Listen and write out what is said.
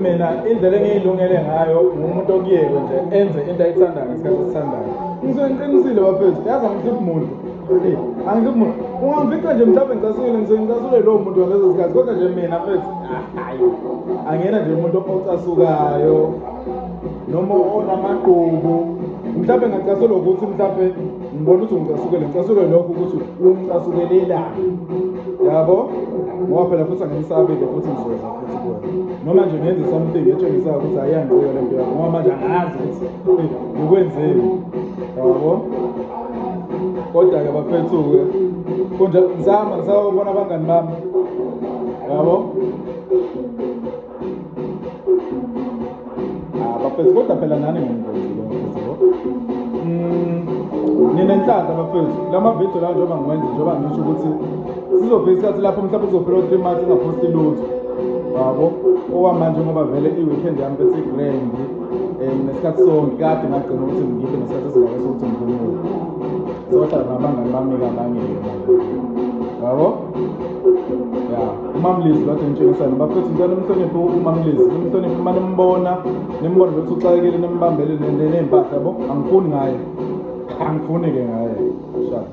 Mina indlela engiyilungele ngayo ngumuntu okuyekwe nje enze into ayithandayo ngesikhathi esithandayo. Ngisuke ngiqinisile bafethu, yazi angihluphi muntu. Angihluphi muntu. Ungangifica nje mhlawumbe ngicasukile, ngisuke ngicasule lowo muntu ngaleso sikhathi kodwa nje mina mfethu hayi angiyena nje umuntu ocasukayo noma onamagqubu. Mhlawumbe ngacasulwa ukuthi mhlawumbe ngibona ukuthi ungicasukele, ngicasule lokho ukuthi ungicasukelelani. Yabo? Ngoba phela futhi angisabi-ke futhi ngizoza futhi kuwena. Noma nje ngenze something etshengisayo ukuthi ayiyangicika le nto yakho ngoba manje angazi ukuthi ngikwenzeni. Yabo? Kodwa-ke bafethu-ke kunje ngisahamba ngisayobona abangani bami. Yabo? Ah, bafethu kodwa phela nani ngikwenzile bafethu bo. Ninenhlanhla bafethu. La mavidiyo la njengoba ngiwenza njengoba ngisho ukuthi sizofika isikhathi lapho mhlawumbe kuzophela o-3 months ngingaphosti lutho. Yabo? Okwamanje ngoba vele i-weekend yami bethi grand nginesikhathi sonke kade ngagcina ukuthi ngibe nesikhathi esingaka sokuthi ngiphumule. Sohlala nabangani bami-ke abanye-ke manje. Yabo? Ya, uMamlezi kade ngitshengisana bafethu ngicela nimhloniphe uMamlezi, nimhloniphe uma nimbona, nimbone ukuthi uxakekile nimbambele ney'mpahla yabo. Angifuni ngaye. Angifuni-ke ngaye. Sharp.